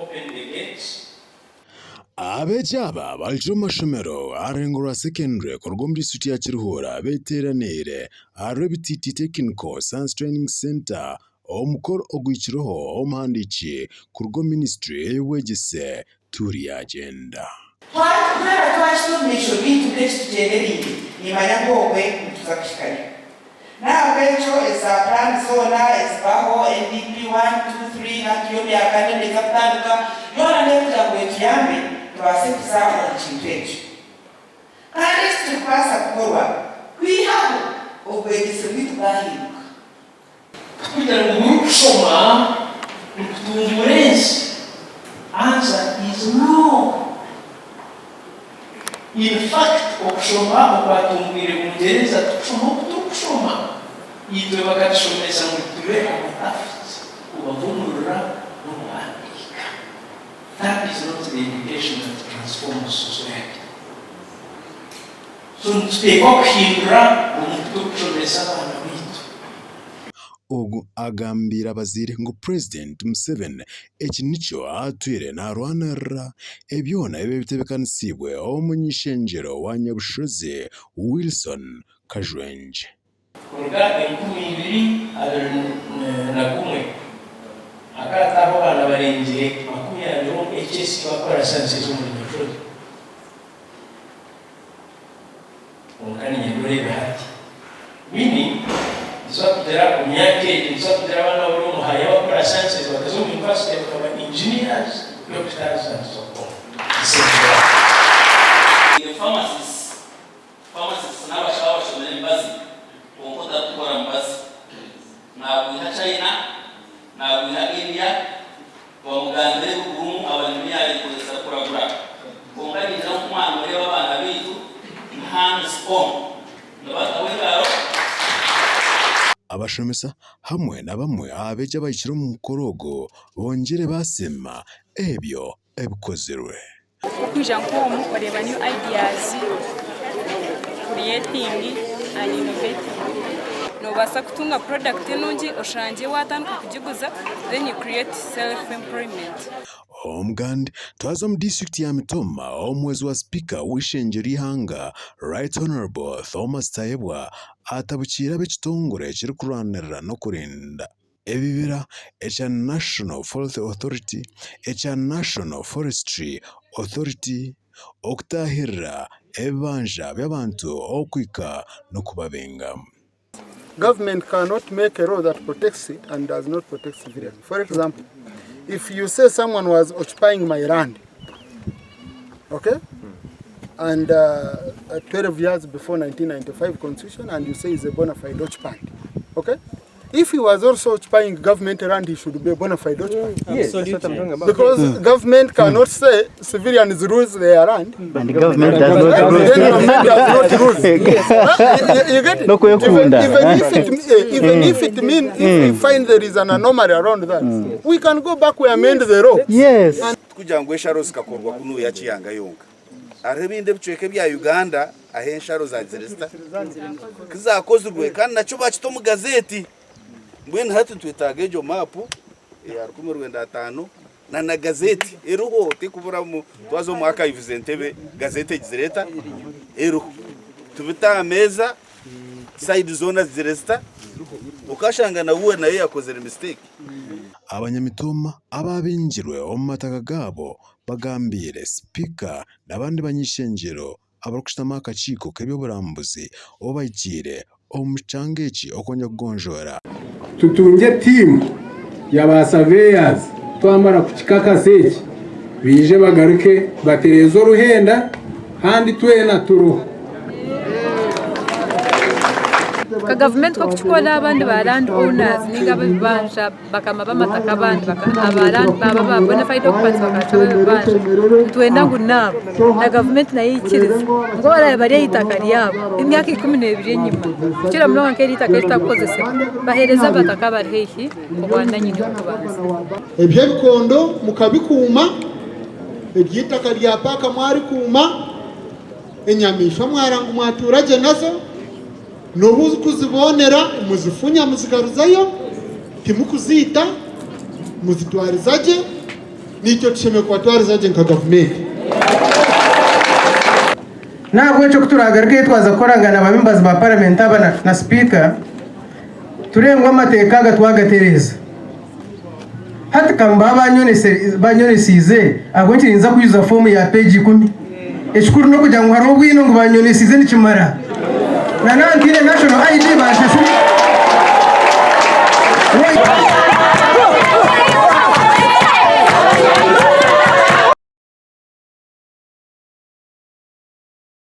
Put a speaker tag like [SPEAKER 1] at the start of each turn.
[SPEAKER 1] Open the gates.
[SPEAKER 2] Abeegi aba barugire omu mashomero aha rurengo rwa secondary kuruga omu disiturikiti ya Kiruhura beteeraniire aha Rwebitiiti Technical Science Training Centre omu mukoro ogwikireho omuhandiiki kuruga omu minisitule ey'obwegyese Turyagyenda.
[SPEAKER 3] Twena twakita omu maisho gaitu nk'eki tugyendereire, nimanya ngu obwe nituza kuhikayo. N'ahabw'ekyo ezi za puraani zoona ezibaho, NDP one, two, three, na hati turi omu ya kane neeza kutandika, yoona n'ekugira ngu etuyambe tubaase kuza omu kintu ekyo. Kandi eki tikirikubaasa kukorwa kwihaho obwegyese bwaitu bwahinduka.
[SPEAKER 1] Tikugira ngu buri kushoma nikutunguura ensi? Answer is no. In fact okushoma okwatungwire Bungyereza tikushoma oku turikushoma. Itwe bakatushomesa ngu tube abatafiti, kubavunurira n'okuhandiika. That is not the education that transforms society. So nituteekwa kuhindura omu ku turikushomesa abaana baitu.
[SPEAKER 2] Ogu agambiire abazaire ngu Purezidenti Museveni eki nikyo atwire narwanirira ebyona ebibaire bitebekanisiibwe omuny'ishengyero wa Nyabushozi Wilson Kajwengye.
[SPEAKER 1] Kuruga 2021, akaato ahu abaana barengire 20 omu HSC bakukora sciences omuri Nyabushozi. Kwonka niinyenda oreebe hati. Meaning, nituza kugira omu myaka egi nituza kugira abaana abari omu high abakukora sciences bakaza omu university bakaba engineers, doctors and so on. Nsengera.
[SPEAKER 4] Twine pharmacists, pharmacists n'abashaho abashomire emibazi kwonka otarikukora mibazi. Naagwiha China, naagwiha India, bamugambire ebirikurimu abanyumya yaarikozesa kuragura. Kwonka ningira ngu ku mwanoreeba abaana baitu ni hands on, nibataho engaro.
[SPEAKER 2] Abashomesa hamwe na bamwe aha beegi abahikire omu mukoro ogu bongyire baasiima ebyo ebikozirwe.
[SPEAKER 5] Okwija nk'omu oreeba new ideas, creating and innovating. Nobaasa kutunga product nungi oshangye watandika kugiguza then you create self employment.
[SPEAKER 2] Omugand twaza omu disiturikiti ya Mitooma omuhwezi wa sipiika w'eishengyero ry'eihanga Right Honourable Thomas Tayebwa atabukiire ab'ekitongore ekirikurwanirira n'okurinda ebibira ekya National Forestry Authority, ekya National Forestry Authority okutaahirira ebibanja by'abantu okuhika n'okubabenga.
[SPEAKER 6] Government cannot make a law that protects it and does not protect civilians. For example, if you say someone was occupying my land, okay, and 12 years before 1995 constitution, and you say he's a bona fide occupant, okay, If he was also occupying government land, he should be a bona fide occupant.
[SPEAKER 7] Yes, that's what I'm talking about.
[SPEAKER 6] Because government cannot say civilians lose their land.
[SPEAKER 7] And the government does not lose.
[SPEAKER 6] Then government does not lose. You get it?
[SPEAKER 7] No kwekunda.
[SPEAKER 6] Even, even if it, eh, even if it mean if we find there is an anomaly around that, we can go back, we amend the law.
[SPEAKER 7] Yes.
[SPEAKER 8] Tikugira ngu ensharo zikakorwa kunuya Kiyanga yonka. Hariho ebindi ebicweka ebya Uganda ahu ensharo zagizire zita? Ku zaakozirwe kandi nakyo baakita omu gazeti. Mbwenu hati nitwetaaga egyo maapu eya 1950 na na gazeti eriho terikuburamu. Twaza omu archives Entebbe gazeti egizire eta? Eriho. Tubite aha meeza sayidi zoona zigire zita? Okashanga na we nayo yakozire mistake.
[SPEAKER 2] Abanyamitooma abaabingirwe omu mataka gaabo Bagambiire sipiika n'abandi bany'ishengyero abarikushutama aha kakiiko k'eby'oburambuzi obu bahikiire omu kyanga eki okwongyera kugonjoora.
[SPEAKER 9] Tutungye tiimu ya ba surveyors twamara kukikakasa eki baije bagaruke batereeze oruhenda kandi twena turuho.
[SPEAKER 5] Nka gavumenti nk'okukikora abandi ba land owners ninga ab'ebibanja bakama b'amataka abandi aba land baba ba bonafide occupants bakacwa ab'ebibanja nitwenda ngu naabo na gavumenti nayo eikirize ngu abaraabe bari aha itaka ryabo emyaka 12 enyima kukira munonga nk'eri itaka eritakukozesibwa baheereze abataka abari haihi obwananyini bw'okubanza.
[SPEAKER 6] Eby'ebikondo mukabikuuma, eby'eitaka rya paaka mwarikuuma. Enyamaishwa mwara ngu mwatuura gye nazo, n'obu kuzibonera muzifunya muzigaruzayo, timukuziita, muzitwariza gye. Naitwe tushemereire kubatwariza gye nka gavumenti.
[SPEAKER 10] N'ahabw'ekyo ku turaagarukeyo twaza kukoragana na ba members ba parliament aba na sipiika, tureebe ngu amateeka aga twagatereeza. Hati ka nibaba banyonesiize, ahabw'enki ninza kwijuza foomu ya peegi ikumi? Ekikuru n'okugira ngu hariho obwino ngu banyonesiize nikimara. Na naaba ntaine national ID banshashure.